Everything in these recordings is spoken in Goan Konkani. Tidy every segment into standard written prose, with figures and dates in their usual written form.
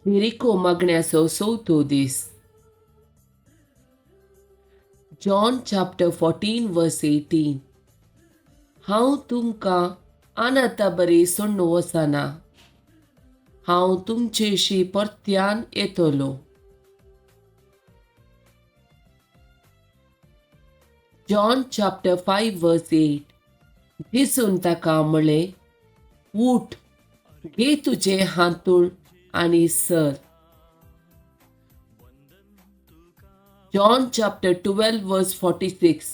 जेरिको मागण्याचो चवथो दीस. John chapter 14 verse 18. हांव तुमकां अनाथा बरी सोडून वचना, हांव तुमचेशी परत्यान येतलो. John chapter 5 verse 8. जेजून ताका म्हळें, उठ, घे तुजें हांतूण आनी sir. John chapter 12 verse 46.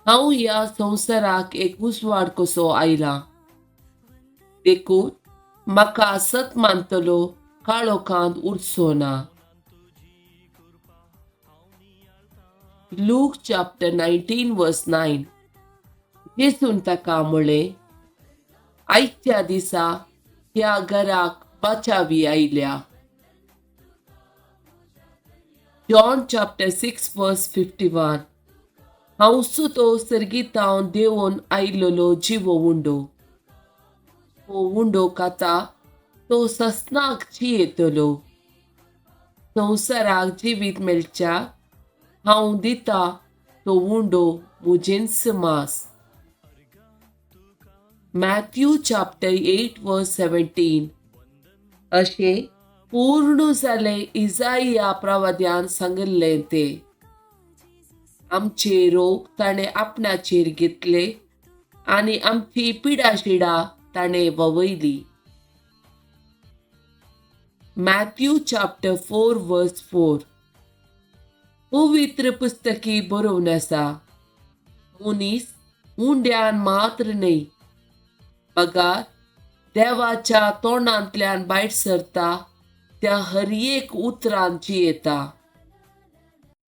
हांव ह्या संवसाराक एक उजवाड कसो आयला, देखून म्हाका सत मानतलो काळोखांत उरचो ना. Luke chapter 19 verse 9. जेजून ताका म्हळें, आयच्या दिसा ह्या घराक बचावी आयल्या. John chapter 6 verse 51. हांव सुतो सर्गीतावन देंवून आयिल्लो जिवो उंडो, हो उंडो खाता तो ससनाक जियेतलो. संवसाराक जिवीत मेळच्या हांव दिता तो उंडो म्हजेंच मास. Matthew chapter 8 verse 17. अशें पूर्ण जालें इजाइया प्रवाद्यान सांगिल्लें तें. आमचे रोग ताणें आपणाचेर घेतले आनी आमची पिडाशिडा ताणें ववयली. Matthew chapter 4 verse 4. पवित्र पुस्तकी बरोवन आसा, मनीस उंड्यान मात्र न्हय बगार देवाच्या तोंडांतल्यान भायर सरता त्या हर एक उतरान जियेता.